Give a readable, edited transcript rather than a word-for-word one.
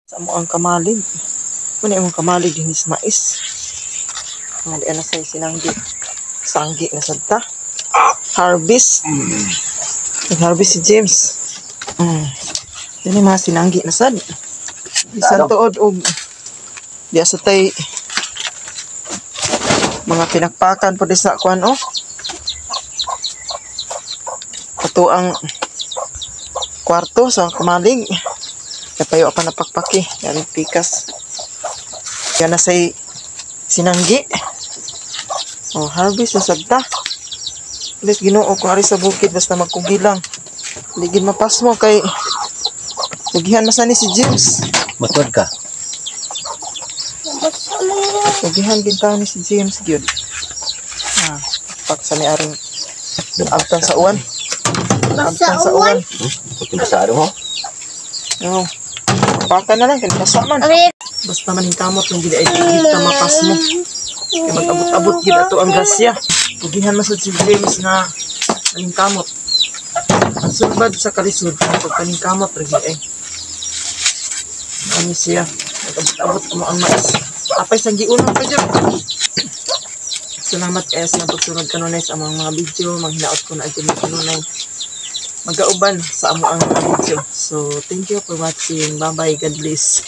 Sa amo ang kamalig. Muna imong kamalig din sa mais. Nga di na say sinanggi. Sanggi na sad ta. Harvest. Nag-harvest si James. Dini mga sinanggi na sad. Bisan tuod og diya sa tay mga pinakpakan po di sa kuan oh. Ato ang kwarto sa kamalig. Napayo pa napakpaki. Yan pikas. Yan na say sinanggi. Oh, harvest na sad ta. Bilis Ginoo kung ari sa bukid basta magkugi lang. Ligid mapasmo kay kugihan man ni si James. Matod ka. Kugihan gid ta ni si James gyud. Ah, pak sa ni aring abtan sa uwan. Abtan sa uwan. Puti basa mo. Oh. Paka na lang kay basa man. Basta man kamot lang gid ay gid ta mapasmo. Kay mag-abot-abot gid ato ang grasya. Kugihan man sad si James na maningkamot. Ang sulbad sa kalisod pagpaningkamot ra gid ay. Ano siya? Mag-abot-abot mo ang mais. Apay sa giunong pa dyan. Salamat kaayo sa pagsunod kanunay sa among mga video. Manghinaot ko na adyo kanunay magauban sa amo ang mga video. So, thank you for watching. Bye-bye. God bless.